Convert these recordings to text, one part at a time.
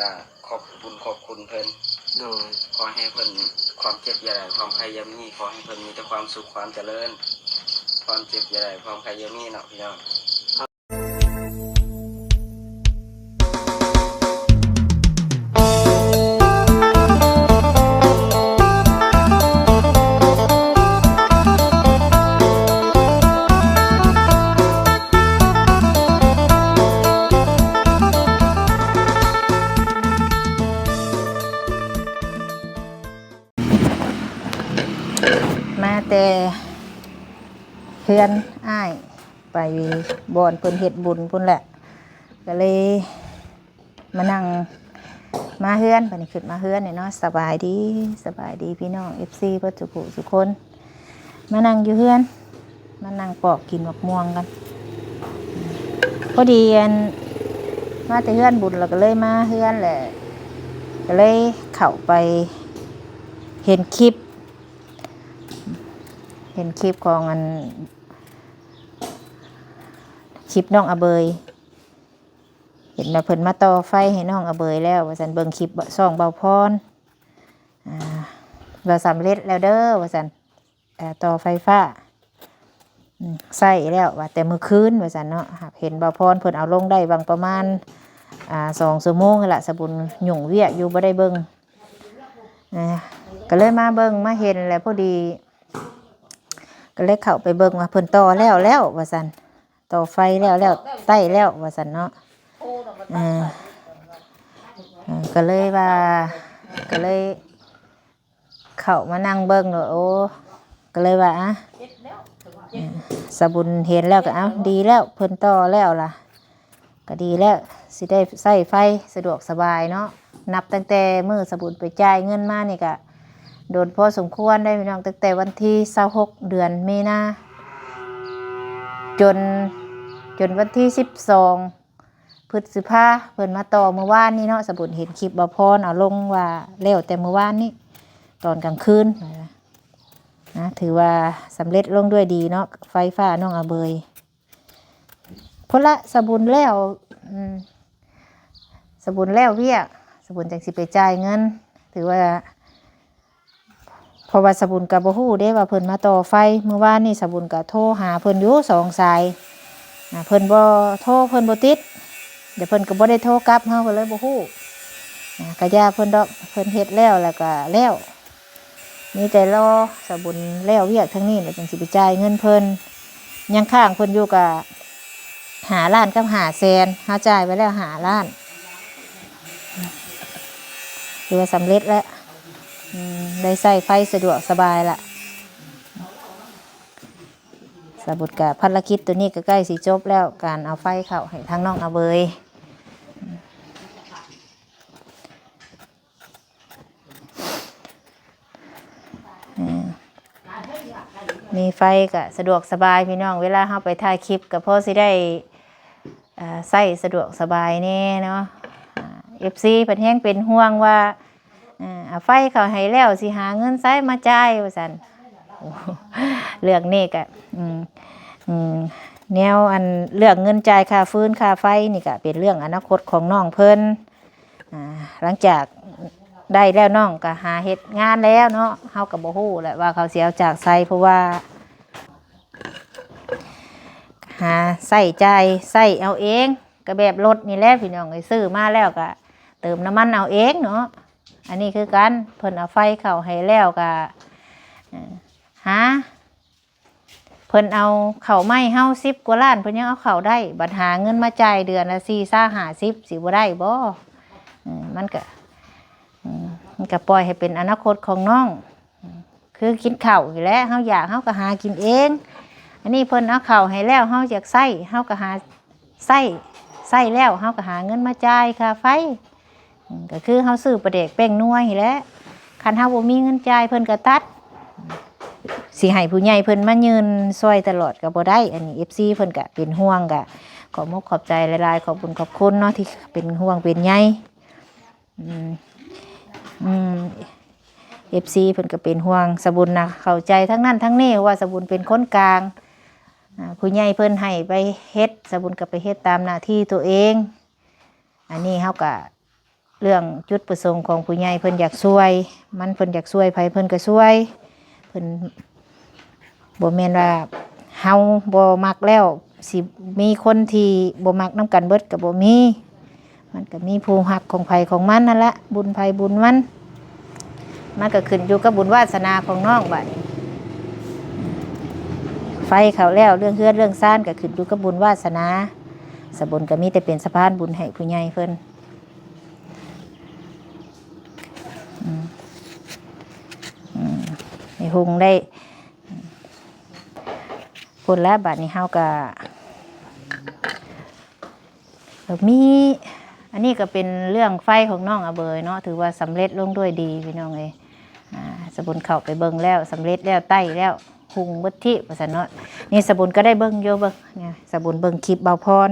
ກໍຂອບບຸນຂອບຄຸນເພິ່ນ. ໂດຍ. ຂໍໃຫ້ເພິ່ນຄວາມເຈັບຢ່າໄດ້ ຄວາມໄຂ້ຢ່າມີ ຂໍໃຫ້ເພິ່ນມີແຕ່ຄວາມສຸກຄວາມຈະເລີນ ຄວາມເຈັບຢ່າໄດ້ ຄວາມໄຂ້ຢ່າມີເນາະພີ່ນ້ອງ. ມາແຕ່ເຮືອນອ້າຍ ໄປບ່ອນເພິ່ນເຮັດບຸນພຸ້ນແຫຼະ ກໍເລີຍມານັ່ງ ມາເຮືອນ ບາດນີ້ຂຶ້ນມາເຮືອນນີ້ເນາະ. ສະບາຍດີ ສະບາຍດີພີ່ນ້ອງເອັຟຊີເບິດທຸກຜູ້ທຸກຄົນ ມານັ່ງຢູ່ເຮືອນ ມານັ່ງປອກກິນໝາກມ່ວງກັນ. ພໍດີອັນ ມາແຕ່ເຮືອນບຸນ ແລ້ວກໍເລີຍມາເຮືອນ ແລ້ວກໍເລີຍເຂົ້າໄປເຫັນຄລິບ ເຫັນຄລິບຂອງອັນ ຄລິບນ້ອງອາເບີຍ ເຫັນວ່າເພິ່ນມາຕໍ່ໄຟໃຫ້ນ້ອງອາເບີຍແລ້ວວ່າຊັ້ນ ເບິ່ງຄລິບຊ່ອງເບົາພອນ ອ່າ ວ່າສຳເລັດແລ້ວເດີວ່າຊັ້ນ ເອີ່ ຕໍ່ໄຟຟ້າ ອືມ ໃຊ້ແລ້ວວ່າແຕ່ມື້ຄືນວ່າຊັ້ນເນາະ. ຫາກເຫັນເບົາພອນເພິ່ນເອົາລົງໄດ້ຫວ່າງປະມານ ອ່າ ສອງຊົ່ວໂມງຫັ້ນລະ ສະບຸນຫຍຸ້ງວຽກຢູ່ບໍ່ໄດ້ເບິ່ງ ເອີ່ ກໍເລີຍມາເບິ່ງມາເຫັນ ແລ້ວພໍດີ ກໍເລີຍເຂົ້າໄປເບິ່ງວ່າເພິ່ນຕໍ່ແລ້ວແລ້ວວ່າຊັ້ນ ຕໍ່ໄຟແລ້ວແລ້ວ ໄຕ້ແລ້ວວ່າຊັ້ນເນາະ. ເອີ ເອີ ກໍເລີຍວ່າ ກໍເລີຍເຂົ້າມານັ່ງເບິ່ງໂລດ ໂອ້ ກໍເລີຍວ່າ ອະ ເອີ ສາບຸນເຫັນແລ້ວກໍ ເອົ້າ ດີແລ້ວ ເພິ່ນຕໍ່ແລ້ວລະ ກໍດີແລ້ວ ຊິໄດ້ໃຊ້ໄຟສະດວກສະບາຍເນາະ. ນັບຕັ້ງແຕ່ມື້ສາບຸນໄປຈ່າຍເງິນມານີ້ກະດົນພໍສົມຄວນເດ້ພີ່ນ້ອງ ຕັ້ງແຕ່ວັນທີຊາວຫົກ ເດືອນມີນາ ຈົນ ຈົນວັນທີສິບສອງ ພຶດສະພາ ເພິ່ນມາຕໍ່ມື້ວານນີ້ເນາະ. ສາບຸນເຫັນຄລິບບ່າວພອນເອົາລົງວ່າແລ້ວແຕ່ມື້ວານນີ້ຕອນກາງຄືນນະ ຖືວ່າສຳເລັດລົງດ້ວຍດີເນາະ ໄຟຟ້ານ້ອງອາເບີຍ. ພຸ້ນລະ ສາບຸນແລ້ວ ອືມ ສາບຸນແລ້ວວຽກ ສາບຸນຈັ່ງຊິໄປຈ່າຍເງິນ ຖືວ່າ ເພາະວ່າສາບຸນກໍບໍ່ຮູ້ເດ້ວ່າເພິ່ນມາຕໍ່ໄຟ. ມື້ວານນີ້ສາບຸນກໍໂທຫາເພິ່ນຢູ່ສອງສາຍ ອາ ເພິ່ນບໍ່ໂທ ເພິ່ນບໍ່ຕິດ ແລ້ວເພິ່ນກໍບໍ່ໄດ້ໂທກັບ ເຮົາກໍເລີຍບໍ່ຮູ້ ອາ ກະຢ່າເພິ່ນດອກ ເພິ່ນເຮັດແລ້ວ ແລ້ວກໍແລ້ວ. ມີແຕ່ລໍສາບຸນແລ້ວວຽກທາງນີ້ແລ້ວຈຶ່ງຊິໄປຈ່າຍເງິນເພິ່ນ ຍັງຄ້າງເພິ່ນຢູ່ກະຫ້າລ້ານກັບຫ້າແສນ ເຮົາຈ່າຍໄປແລ້ວຫ້າລ້ານ ຖືວ່າສຳເລັດແລ້ວ ອືມ ໄດ້ໃຊ້ໄຟສະດວກສະບາຍລະ. ສາບຸນກະພາລະກິດໂຕນີ້ກໍໃກ້ຊິຈົບແລ້ວ ການເອົາໄຟເຂົ້າໃຫ້ທາງນ້ອງອາເບີຍ. ເອີ ມີໄຟກະສະດວກສະບາຍພີ່ນ້ອງ ເວລາເຮົາໄປຖ່າຍຄລິບກະພໍຊິໄດ້ ເອີ ໃຊ້ສະດວກສະບາຍແດ່ເນາະ. ເອັຟຊີເພິ່ນແຮງເປັນຫ່ວງວ່າ ເອີ ເອົາໄຟເຂົ້າໃຫ້ແລ້ວ ຊິຫາເງິນໃສມາຈ່າຍວ່າຊັ້ນ. ໂອ້ ເລື່ອງນີ້ກະ ອືມ ອືມ ແນວອັນ ເລື່ອງເງິນຈ່າຍຄ່າຟືນຄ່າໄຟນີ້ກະເປັນເລື່ອງອະນາຄົດຂອງນ້ອງເພິ່ນ. ອາ ຫຼັງຈາກໄດ້ແລ້ວ ນ້ອງກໍຫາເຮັດງານແລ້ວເນາະ ເຮົາກໍບໍ່ຮູ້ແຫຼະວ່າເຂົາຊິເອົາຈາກໃສ ເພາະວ່າຫາໃຊ້ຈ່າຍ ໃຊ້ເອົາເອງ ກໍແບບລົດນີ້ແຫຼະພີ່ນ້ອງເອີຍ ຊື້ມາແລ້ວກໍເຕີມນ້ຳມັນເອົາເອງເນາະ. ອັນນີ້ຄືກັນ ເພິ່ນເອົາໄຟເຂົ້າໃຫ້ແລ້ວກໍ ເອີ ຫາ ເພິ່ນເອົາເຂົ້າໃໝ່ເຮົາສິບກວ່າລ້ານ ເພິ່ນຍັງເອົາເຂົ້າໄດ້ ບັດຫາເງິນມາຈ່າຍເດືອນລະສີ່ ຊາວ ຫ້າສິບ ຊິບໍ່ໄດ້ບໍ່? ເອີ ມັນກະ ເອີ ມັນກະປ່ອຍໃຫ້ເປັນອະນາຄົດຂອງນ້ອງ ຄືກິນເຂົ້ານີ້ແຫຼະ ເຮົາຢາກເຮົາກະຫາກິນເອງ. ອັນນີ້ເພິ່ນເອົາເຂົ້າໃຫ້ແລ້ວ ເຮົາຢາກໃຊ້ ເຮົາກະຫາ ໃຊ້ ໃຊ້ແລ້ວເຮົາກໍຫາເງິນມາຈ່າຍຄ່າໄຟ ອືມ ກໍຄືເຮົາຊື້ປາແດກແປ້ງນົວນີ້ແຫຼະ ຄັນເຮົາບໍ່ມີເງິນຈ່າຍເພິ່ນກໍຕັດ ຊິໃຫ້ຜູ້ໃຫຍ່ເພິ່ນມາຍື່ນຊ່ອຍຕະຫຼອດກໍບໍ່ໄດ້. ອັນນີ້ເອັຟຊີເພິ່ນກໍເປັນຫ່ວງ ກໍຂອບມຸກຂອບໃຈຫຼາຍໆ ຂອບບຸນຂອບຄຸນເນາະ ທີ່ເປັນຫ່ວງເປັນໃຍ. ອືມ ອືມ ເອັຟຊີເພິ່ນກໍເປັນຫ່ວງ ສະບຸນນະເຂົ້າໃຈທັງນັ້ນທັງນີ້ ເພາະວ່າສະບຸນເປັນຄົນກາງ ອາ ຜູ້ໃຫຍ່ເພິ່ນໃຫ້ໄປເຮັດ ສະບຸນກໍໄປເຮັດຕາມໜ້າທີ່ຕົວເອງ. ອັນນີ້ເຮົາກໍ ເລື່ອງຈຸດປະສົງຂອງຜູ້ໃຫຍ່ ເພິ່ນຢາກຊ່ວຍ ມັນເພິ່ນຢາກຊ່ວຍໃຜເພິ່ນກໍຊ່ວຍ ເພິ່ນ ບໍ່ແມ່ນວ່າເຮົາບໍ່ມັກແລ້ວ ຊິມີຄົນທີ່ບໍ່ມັກນຳກັນເບິດກໍບໍ່ມີ. ມັນກໍມີຜູ້ຮັກຂອງໃຜຂອງມັນຫັ້ນລະ ບຸນໃຜບຸນມັນ. ມັນກໍຂຶ້ນຢູ່ກັບບຸນວາສະໜາຂອງນ້ອງບາດນີ້. ໄຟເຂົ້າແລ້ວ ເລື່ອງເຮືອນເລື່ອງຊານກໍຂຶ້ນຢູ່ກັບບຸນວາສະໜາ. ສະບຸນກໍມີແຕ່ເປັນສະພານບຸນໃຫ້ຜູ້ໃຫຍ່ເພິ່ນ. ອືມ ອືມ ໃຫ້ຮຸ່ງໄດ້ ພຸ້ນລະ ບາດນີ້ເຮົາກະ ກະມີ ອັນນີ້ກະເປັນເລື່ອງໄຟຂອງນ້ອງອາເບີຍເນາະ ຖືວ່າສຳເລັດລົງດ້ວຍດີພີ່ນ້ອງເອີຍ. ອາ ສະບຸນເຂົ້າໄປເບິ່ງແລ້ວ ສຳເລັດແລ້ວ ໄຕ້ແລ້ວ ຮຸ່ງເບິດທີ່ວ່າຊັ້ນເນາະ. ນີ້ສະບຸນກະໄດ້ເບິ່ງຢູ່ ເບິ່ງ ນີ້ສະບຸນເບິ່ງຄລິບບ່າວພອນ.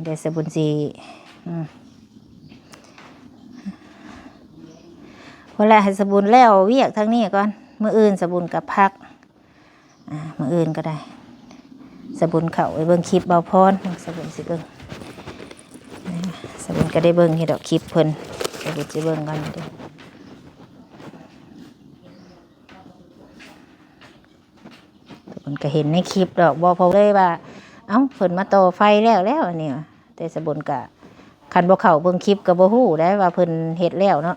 ດຽວສະບຸນຊິ ອືມ ພຸ້ນແຫຼະ ໃຫ້ສະບຸນແລ້ວວຽກທາງນີ້ກ່ອນ ມື້ອື່ນສະບຸນກະພັກ ອາ ມື້ອື່ນກໍໄດ້. ສະບຸນເຂົ້າໄປເບິ່ງຄລິບບ່າວພອນ ສະບຸນຊິເບິ່ງ ສະບຸນກໍໄດ້ເບິ່ງຢູ່ດອກຄລິບເພິ່ນ ສະບຸນຊິເບິ່ງກ່ອນເດີ. ເພິ່ນກໍເຫັນໃນຄລິບດອກ ບໍ່ ເພິ່ນເລີຍວ່າ ເອົ້າ ເພິ່ນມາຕໍ່ໄຟແລ້ວ ແລ້ວອັນນີ້. ແຕ່ສະບຸນກະ ຄັນບໍ່ເຂົ້າເບິ່ງຄລິບກໍບໍ່ຮູ້ໄດ໋ວ່າເພິ່ນເຮັດແລ້ວເນາະ.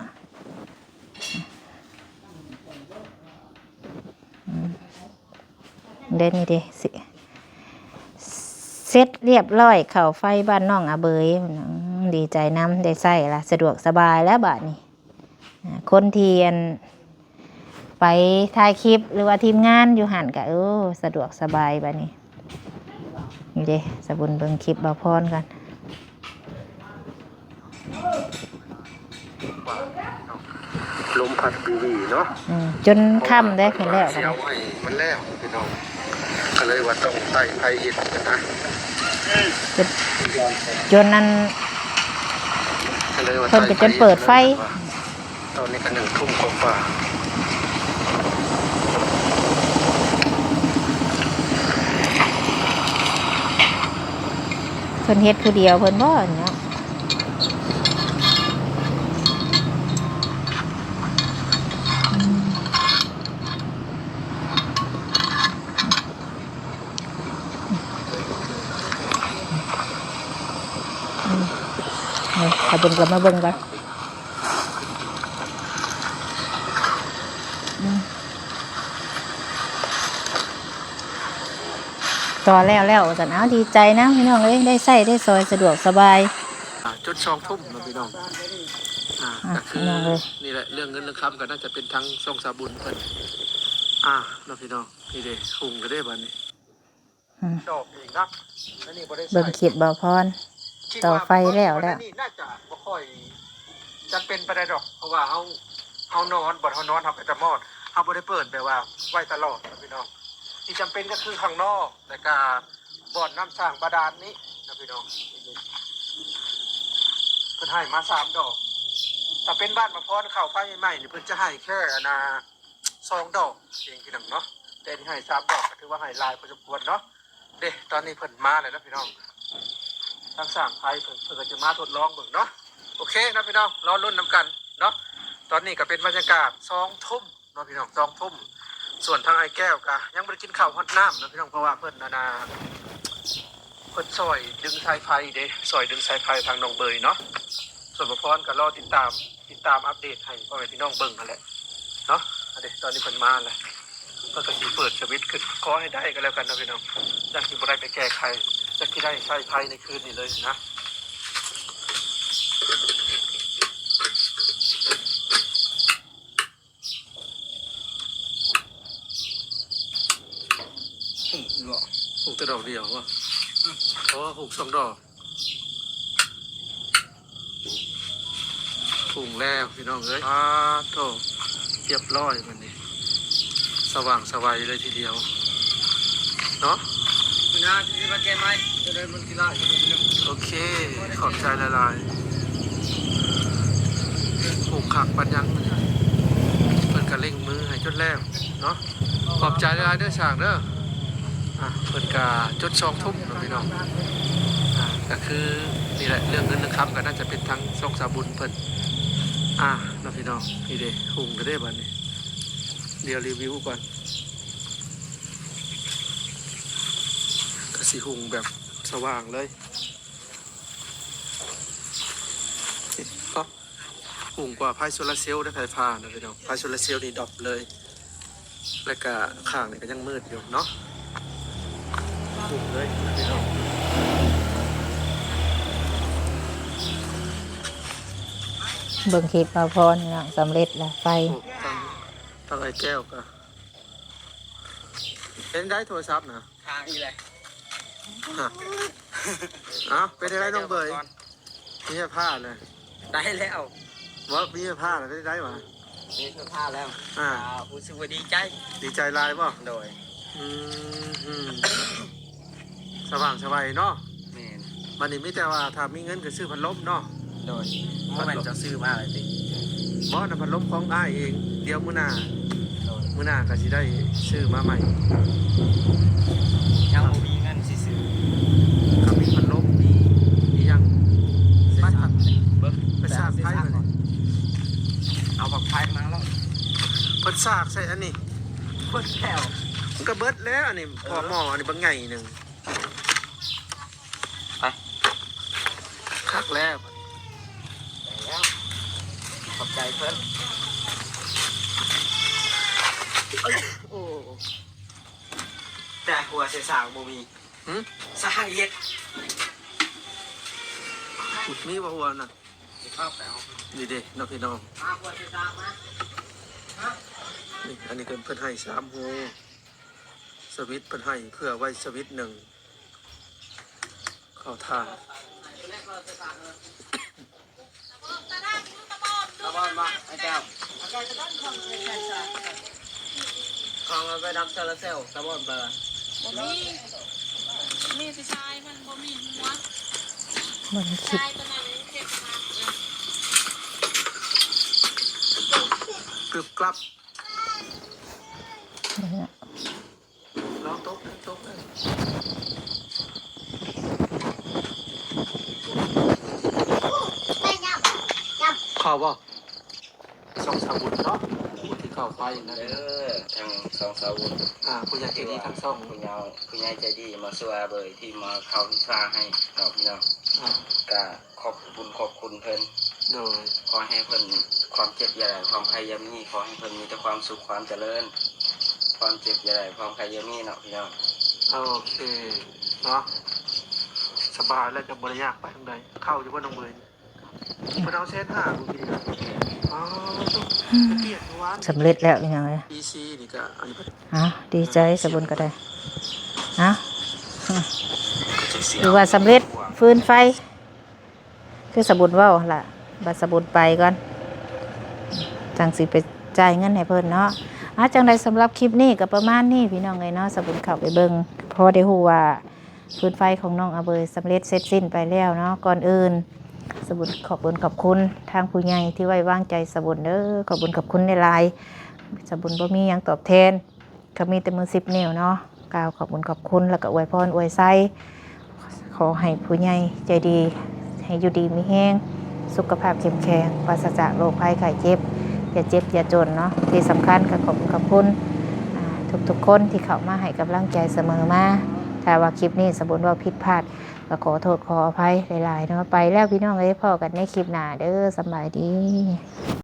ອືມ ເດ້ ນີ້ເດ້ ເສັດລຽບຮ້ອຍ ເຂົ້າໄຟບ້ານນ້ອງອາເບີຍ. ອືມ ດີໃຈນຳ ໄດ້ໃຊ້ລະ ສະດວກສະບາຍແລ້ວບາດນີ້. ອາ ຄົນທີ່ ອັນ ໄປຖ່າຍຄລິບ ຫຼືວ່າທີມງານຢູ່ຫັ້ນກະ ເອີ ສະດວກສະບາຍບາດນີ້. ນີ້ເດ້ ສະບຸນເບິ່ງຄລິບບ່າວພອນກ່ອນ. ລົມພັດວີໆເນາະ ອືມ ຈົນຄ່ຳເດ້ ເພິ່ນແລ້ວ ເສຍໄວ້ມັນແລ້ວພີ່ນ້ອງ ກໍເລີຍວ່າຕ້ອງໄຕ່ໄຟເຮັດຫັ້ນນະ ຈົນ ຈົນນັ້ນ ກໍເລີຍວ່າ ເພິ່ນກໍຈົນເປີດໄຟ ຕອນນີ້ກໍໜຶ່ງທຸ່ມກວ່າໆ. ເພິ່ນເຮັດຜູ້ດຽວເພິ່ນບໍ່ເນາະ? ອືມ ອືມ ເອົາເບິ່ງ ກັບມາເບິ່ງກ່ອນ. ອືມ ຕໍ່ແລ້ວແລ້ວວ່າຊັ້ນ. ເອົາ ດີໃຈນຳພີ່ນ້ອງເອີຍ ໄດ້ໃຊ້ໄດ້ສອຍ ສະດວກສະບາຍ. ຈົນສອງທຸ່ມເນາະພີ່ນ້ອງ. ອ່າ ອ່າ ກໍຄື ພີ່ນ້ອງເອີຍ ນີ້ແຫຼະ ເລື່ອງເງິນເລື່ອງຄຳກໍໜ້າຈະເປັນທາງຊ່ອງສາວບຸນເພິ່ນ. ອ່າ ເນາະພີ່ນ້ອງ ນີ້ເດ້ ຮຸ່ງແລ້ວເດ້ບາດນີ້. ອືມ ດອກອີກນະ ອັນນີ້ບໍ່ໄດ້ໃຊ້ ເບິ່ງຄລິບບ່າວພອນ ຕໍ່ໄຟແລ້ວແລ້ວ. ນີ້ໜ້າຈະບໍ່ຄ່ອຍຈຳເປັນປານໃດດອກ ເພາະວ່າເຮົາ ເຮົານອນ ບ່ອນເຮົານອນເຮົາກໍຈະມອດ ເຮົາບໍ່ໄດ້ເປີດແບບວ່າໄວ້ຕະຫຼອດນະພີ່ນ້ອງ. ທີ່ຈຳເປັນກໍຄືຂ້າງນອກ ແລ້ວກໍບ່ອນນ້ຳສ້າງບາດານນີ້ນະພີ່ນ້ອງ. ເພິ່ນໃຫ້ມາສາມດອກ ຖ້າເປັນບ້ານບ່າວພອນເຂົ້າໄຟໃໝ່ໆນີ້ ເພິ່ນຈະໃຫ້ແຄ່ ອັນນ່າ ສອງດອກເອງພີ່ນ້ອງເນາະ ແຕ່ນີ້ໃຫ້ສາມດອກ ກໍຖືວ່າໃຫ້ຫຼາຍພໍສົມຄວນເນາະ. ເດ້ ຕອນນີ້ເພິ່ນມາແລ້ວເນາະພີ່ນ້ອງ ທາງຊ່າງໄຟເພິ່ນ ເພິ່ນກໍຈະມາທົດລອງເບິ່ງເນາະ. ໂອເຄເນາະພີ່ນ້ອງ ລໍລຸ້ນນຳກັນເນາະ. ຕອນນີ້ກໍເປັນບັນຍາກາດສອງທຸ່ມເນາະພີ່ນ້ອງ ສອງທຸ່ມ. ສ່ວນທາງອ້າຍແກ້ວກໍຍັງບໍ່ໄດ້ກິນເຂົ້າຮອດນ້ຳເນາະພີ່ນ້ອງ ເພາະວ່າເພິ່ນ ອັນນ່າ ເພິ່ນຊ່ອຍດຶງສາຍໄຟເດ້ ຊ່ອຍດຶງສາຍໄຟທາງນ້ອງເບີຍເນາະ. ສ່ວນບ່າວພອນກໍລໍຕິດຕາມ ຕິດຕາມອັບເດດໃຫ້ພໍ່ແມ່ພີ່ນ້ອງເບິ່ງຫັ້ນແຫຼະເນາະ. ອັນນີ້ຕອນນີ້ເພິ່ນມາແລ້ວ ເພິ່ນກໍຊິເປີດສະວິດຂຶ້ນ ຂໍໃຫ້ໄດ້ກໍແລ້ວກັນເນາະພີ່ນ້ອງ. ຈັກຊິບໍ່ໄດ້ໄປແກ້ໄຂ ຈັກຊິໄດ້ໃຊ້ໄຟໃນຄືນນີ້ເລີຍນະ. ຫຸງບໍ່? ຫຸງແຕ່ດອກດຽວບໍ່? ອືມ ອໍ ຫຸງສອງດອກ. ຫຸງແລ້ວພີ່ນ້ອງເອີຍ ປາດໂທ້ ຮຽບຮ້ອຍບາດນີ້ ສະຫວ່າງສະໄຫວເລີຍທີດຽວເນາະ. ມື້ໜ້າຊິມາແກ້ໃໝ່ ຈະໄດ້ມັນຊິຫຼາຍຢູ່ພີ່ນ້ອງ. ໂອເຄ ຂອບໃຈຫຼາຍໆ ຫຸງຄັກປານຫຍັງ ເພິ່ນກະເລັ່ງມືໃຫ້ຈົນແລ້ວເນາະ. ຂອບໃຈຫຼາຍໆເດີຊ່າງເດີ. ອ່າ ເພິ່ນກະຈົນສອງທຸ່ມເນາະພີ່ນ້ອງ. ອ່າ ກະຄື ນີ້ແຫຼະ ເລື່ອງເງິນເລື່ອງຄຳກໍໜ້າຈະເປັນທາງຊ່ອງສາວບຸນເພິ່ນ ອ່າ ເນາະພີ່ນ້ອງ. ນີ້ເດ້ ຮຸ່ງແລ້ວເດ້ບາດນີ້ ດຽວຣີວິວກ່ອນ ກໍຊິຮຸ່ງແບບສະຫວ່າງເລີຍ ເນາະ. ຮຸ່ງກວ່າໄຟໂຊລາເຊວໄດ້ ໄຟຟ້ານະພີ່ນ້ອງ. ໄຟໂຊລາເຊວນີ້ດັອບເລີຍ ແລ້ວກະຂ້າງນີ້ກໍຍັງມືດຢູ່ເນາະ ຮຸ່ງເລີຍພີ່ນ້ອງ. ເບິ່ງຄລິບບ່າວພອນພີ່ນ້ອງ ສຳເລັດລະໄຟ. ໂອ້ ທາງ ທາງອ້າຍແກ້ວກໍ ເປັນໄດໂທລະສັບນະ? ຄ້າງອີກແລ້ວ. ຮະ ເອົ້າ ເປັນໄດນ້ອງເບີຍ? ມີໄຟຟ້າແລ້ວ ໄດ້ແລ້ວ. ບໍ່ ມີໄຟຟ້າແລ້ວ ເປັນໄດວະ? ມີໄຟຟ້າແລ້ວ. ອ່າ ອ່າ ຮູ້ສຶກວ່າດີໃຈ. ດີໃຈຫຼາຍບໍ່? ໂດຍ. ອືມ ສະຫວ່າງສະໄຫວເນາະ. ແມ່ນ. ບັດນີ້ມີແຕ່ວ່າຖ້າມີເງິນກໍຊື້ພັດລົມເນາະ. ໂດຍ. ບໍ່ແມ່ນເຈົ້າຊື້ມາແລ້ວຕິ? ບໍ່ນະ ພັດລົມຂອງອ້າຍເອງ ດຽວມື້ໜ້າ ໂດຍ ມື້ໜ້າກໍຊິໄດ້ຊື້ມາໃໝ່. ຍັງບໍ່ມີເງິນຊິຊື້. ກໍມີພັດລົມ ມີອີ່ຫຍັງ ໄປຊາກ ເບິ່ງ ໄປຊາກໄຟ ເອົາບັກໄຟມາແລ້ວ ເພິ່ນຊາກໃສ່ອັນນີ້ ໝົດແລ້ວ. ມັນກໍເບິດແລ້ວອັນນີ້ ເອີ ພໍໝໍ້ອັນນີ້ບັກໃຫຍ່ໜຶ່ງ. ໄປ ຄັກແລ້ວ ໄປແລ້ວ ຂອບໃຈເພິ່ນ. ໂອ້ ແຕ່ຫົວໃສ່ສາກບໍ່ມີ. ຫຶ? ສາກເຮັດ ມີບໍ່ຫົວນະ? ນີ້ເດ້ເນາະພີ່ນ້ອງ ນີ້ ອັນນີ້ເພິ່ນ ເພິ່ນໃຫ້ສາມຮູ ສະວິດເພິ່ນໃຫ້ເພື່ອໄວ້ສະວິດໜຶ່ງ ເຂົ້າຖ່ານ. ຕາບອນບໍ່ ໄອ້ແກ້ວ? ເອົາໄປດັກໂຊລາເຊວ ຕາບອນໄປລະ? ບໍ່ມີ ມີແຕ່ຊາຍ ມັນບໍ່ມີຫົວ. ເບິ່ງຄລິບ ຊາຍຕົວນັ້ນເຮັດມາ ກຶບກລັບ ລອງຕົກ ຕົກ ເຂົ້າບໍ່? ຊ່ອງສາວບຸນເນາະ ຜູ້ທີ່ເຂົ້າໄປນະ ເດີ ທາງຊ່ອງສາວບຸນ ອ່າ ຜູ້ໃຫຍ່ໃຈດີທັງຊ່ອງ ຜູ້ໃຫຍ່ ຜູ້ໃຫຍ່ໃຈດີມາຊ່ວຍເບີຍ ທີ່ມາເຂົ້າໄຟຟ້າໃຫ້ເນາະພີ່ນ້ອງ ອ່າ ກະ ຂອບບຸນຂອບຄຸນເພິ່ນ ໂດຍ ຂໍໃຫ້ເພິ່ນ ຄວາມເຈັບຢ່າໄດ້ ຄວາມໄຂ້ຢ່າມີ ຂໍໃຫ້ເພິ່ນມີແຕ່ຄວາມສຸກຄວາມຈະເລີນ ຄວາມເຈັບຢ່າໄດ້ ຄວາມໄຂ້ຢ່າມີເນາະພີ່ນ້ອງ. ໂອເຄເນາະ ສະບາຍແລ້ວ ຈະບໍ່ໄດ້ຍາກໄປທາງໃດ. ເຂົ້າຢູ່ບໍ່ນ້ອງເບີຍ? ເພິ່ນເອົາແສນຫ້າບໍ່ກີ້ນີ້ນະ. ອໍ ສຳເລັດແລ້ວອີ່ຫຍັງເລີຍ ອີຊີນີ້ກະ ເອົ້າ ດີໃຈ ສາວບຸນກໍໄດ້ ເອົ້າ ຖືວ່າສຳເລັດ ຟືນໄຟ ຄືສາວບຸນເວົ້າຫັ້ນລະ ບັດສາວບຸນໄປກ່ອນ ຈັ່ງຊິໄປຈ່າຍເງິນໃຫ້ເພິ່ນເນາະ. ອ່າ ຈັ່ງໃດສຳລັບຄລິບນີ້ກໍປະມານນີ້ພີ່ນ້ອງເອີຍເນາະ ສາວບຸນເຂົ້າໄປເບິ່ງ ພໍໄດ້ຮູ້ວ່າຟືນໄຟຂອງນ້ອງອາເບີຍສຳເລັດເສັດສິ້ນໄປແລ້ວເນາະ. ກ່ອນອື່ນສາວບຸນຂອບບຸນຂອບຄຸນທາງຜູ້ໃຫຍ່ທີ່ໄວ້ວາງໃຈສາວບຸນເດີ ຂອບບຸນຂອບຄຸນຫຼາຍໆ. ສາວບຸນບໍ່ມີຫຍັງຕອບແທນ ກໍມີແຕ່ມືສິບນິ້ວເນາະ ກ່າວຂອບບຸນຂອບຄຸນ ແລ້ວກໍອວຍພອນອວຍໄຊ ຂໍໃຫ້ຜູ້ໃຫຍ່ໃຈດີ ໃຫ້ຢູ່ດີມີແຮງ ສຸຂະພາບເຂັ້ມແຂງ ປາສະຈາກໂລກໄພໄຂ້ເຈັບ ຢ່າເຈັບຢ່າຈົນເນາະ. ທີ່ສຳຄັນກໍຂອບຄຸນຂອບຄຸນ ອ່າ ທຸກໆຄົນທີ່ເຂົ້າມາໃຫ້ກຳລັງໃຈສະເໝີມາ. ຖ້າວ່າຄລິບນີ້ສາວບຸນເວົ້າຜິດພາດ ກໍຂໍໂທດຂໍອະໄພຫຼາຍໆເນາະ. ໄປແລ້ວພີ່ນ້ອງເອີຍ ພໍ້ກັນໃນຄລິບໜ້າເດີ ສຳບາຍດີ.